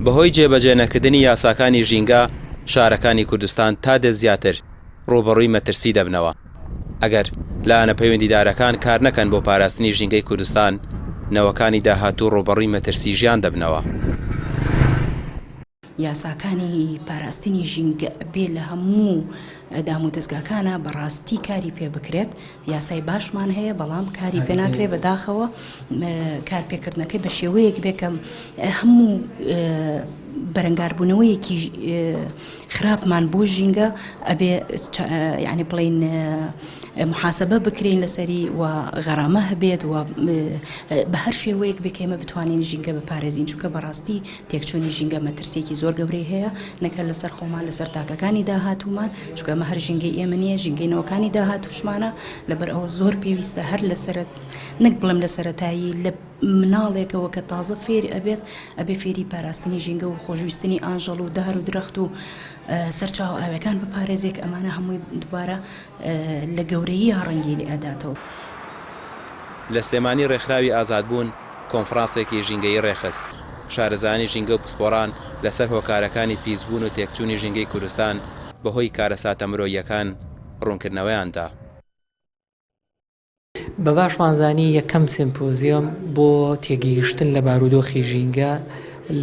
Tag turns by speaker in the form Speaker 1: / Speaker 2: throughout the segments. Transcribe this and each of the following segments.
Speaker 1: بەهۆی جێبەجێ نەکردنی یاساکانی ژینگە، شارەکانی کوردستان تا دێت زیاتر ڕووبەڕووی مەترسی دەبنەوە. ئەگەر لایەنە پەیوەندیدارەکان کار نەکەن بۆ پاراستنی ژینگەی کوردستان، نەوەکانی داهاتوو ڕووبەڕووی مەترسی ژیان دەبنەوە.
Speaker 2: یاساکانی پاراستنی ژینگە ئەبێ لە هەموو دامودەزگاکانا بەڕاستی کاری پێ بکرێت، یاسای باشمان هەیە بەڵام کاری پێ ناکرێت بەداخەوە کار پێکردنەکەی بە شێوەیەک بێ کە هەموو بەرەنگاربوونەوەیەکی خراپمان بۆ ژینگە ئەبێ یعنی بڵین محاسبە بکرین لەسەری و غەرامە هەبێت و بە هەر شێوەیەک بێ کە ئێمە بتوانین ژینگە بپارێزین چونکە بەڕاستی تێکچوونی ژینگە مەترسییەکی زۆر گەورەی هەیە نەک هەر لەسەر خۆمان لەسەر تاکەکانی داهاتوومان چونکە ئەمە هەر ژینگەی ئێمە نییە ژینگەی نەوەکانی داهاتووشمانە لەبەر ئەوە زۆر پێویستە هەر لە سەرەت نەک بڵێم لە سەرەتایی لە مناڵێکەوە کە تازە فێری ئەبێت ئەبێ فێری پاراستنی ژینگە و خۆشویستنی ئاژەڵ و دار و درەخت و سەرچاوە ئاویەکان بپارێزێ کە ئەمانە هەمووی دووبارە لە گەورەییا ڕەنگی لێ ئەداتەوە.
Speaker 1: لە سلێمانی ڕێکخراوی ئازادبوون کۆنفرانسێکی ژینگەیی ڕێکخست، شارەزایانی ژینگە و پسپۆڕان لەسەر هۆکارەکانی پیسبوون و تێکچوونی ژینگەی کوردستان بەهۆی کارەساتە مرۆییەکان ڕوونکردنەوەیان دا.
Speaker 3: بە باشمان زانی یەکەم سیمپۆزیۆم بۆ تێگەیشتن لە بارودۆخی ژینگە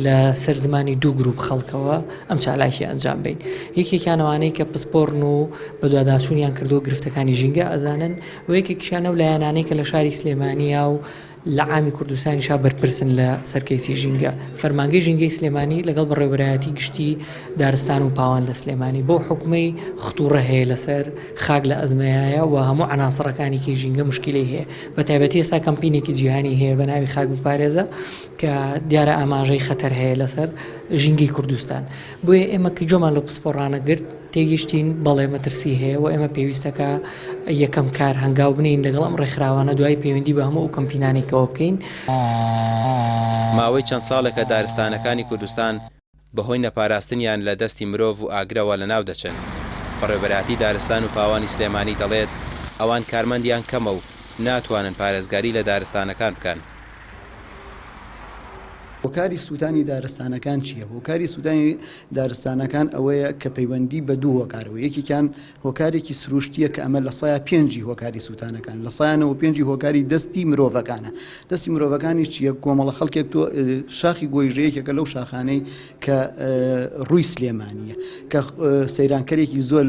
Speaker 3: لە سەر زمانی دوو گروپ خەڵکەوە ئەم چالاکیە ئەنجام بین یەکێکیان ئەوانەی کە پسپۆڕن و بەدواداچوونیان کردو گرفتەکانی ژینگە ئەزانن و یەکێکیشیان ئەو لایەنانەی کە لە شاری سلێمانیا و لە عامی کوردستانیشا بەرپرسن لە سەر کەیسی ژینگە. فەرمانگەی ژینگەی سلێمانی لەگەڵ بەڕێوەبەرایەتی گشتی دارستان و پاوان لە سلێمانی بەو حوکمەی ختوڕە هەیە لەسەر خاک لە ئەزمەیایە و هەموو عەناسڕەکانی کەی ژینگە موشکیلەی هەیە بە تایبەتی ئێستا کەمپینێکی جیهانی هەیە بە ناوی خاک بپارێزە کە دیارە ئاماژەی خەتەر هەیە لەسەر ژینگەی کوردستان بۆیە ئێمە کە گوێمان لەو پسپۆڕانە گرت تێگەیشتین بەڵێ مەترسی هەیە و ئێمە پێویستە کە یەکەم کار هەنگاو بنێین لەگەڵ ئەم ڕێکخراوانە دوای پەیوەندی بە هەموو ئەو کەمپینانەی کەوە بکەین.
Speaker 1: ماوەی چەند ساڵێکە دارستانەکانی کوردستان بەهۆی نەپاراستنیان لە دەستی مرۆڤ و ئاگرەوە لەناو دەچن. بەڕێوەبەرایەتی دارستان و پاوانی سلێمانی دەڵێت، ئەوان کارمەندیان کەمە و ناتوانن پارێزگاری لە دارستانەکان بکەن.
Speaker 4: هۆکاری سووتانی دارستانەکان چییە؟ هۆکاری سووتانی دارستانەکان ئەوەیە کە پەیوەندی بە دوو هۆکارەوە یەکێکیان هۆکارێکی سروشتیە کە ئەمە لە سەیا پێنجی هۆکاری سووتانەکان لە سایانەوە پێنجی هۆکاری دەستی مرۆڤەکانە دەستی مرۆڤەکانی چییە کۆمەڵە خەڵکێک تۆ شاخی گۆیژە یەکێکە لەو شاخانەی کە ڕووی سلێمانیە کە سەیرانکەرێکی زۆر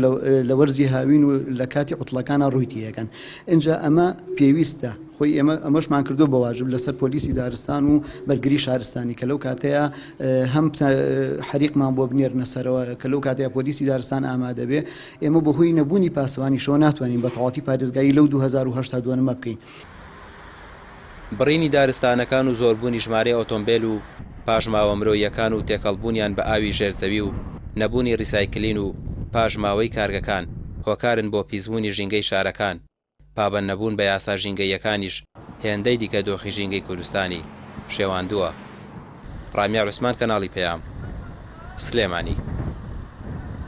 Speaker 4: لە وەرزی هاوین و لە کاتی عوتڵەکانە ڕووی تێیەکەن ئینجا ئەمە پێویستە خۆی ئێمە ئەمەشمان کردو بە واجب لەسەر پۆلیسی دارستان و بەرگری شارستانی کە لەو کاتەیە هەم حەریقمان بۆ بنێرنە سەرەوە کە لەو کاتەیە پۆلیسی دارستان ئامادە بێ ئێمە بەهۆی نەبوونی پاسەوانیشەوە ناتوانین بە تەواتی پارێزگاری لەو 2080 دۆنمە بکەین.
Speaker 1: بڕینی دارستانەکان و زۆربوونی ژمارەی ئۆتۆمبێل و پاشماوە مرۆییەکان و تێکەڵبوونیان بە ئاوی ژێر زەوی و نەبوونی ریسایکلین و پاشماوەی کارگەکان هۆکارن بۆ پیسبوونی ژینگەی شارەکان. پابەندنەبوون بە یاسا ژینگەییەکانیش هێندەی دیکە دۆخی ژینگەی کوردستانی شێواندووە. ڕامیار عوسمان کەناڵی پەیام، سلێمانی.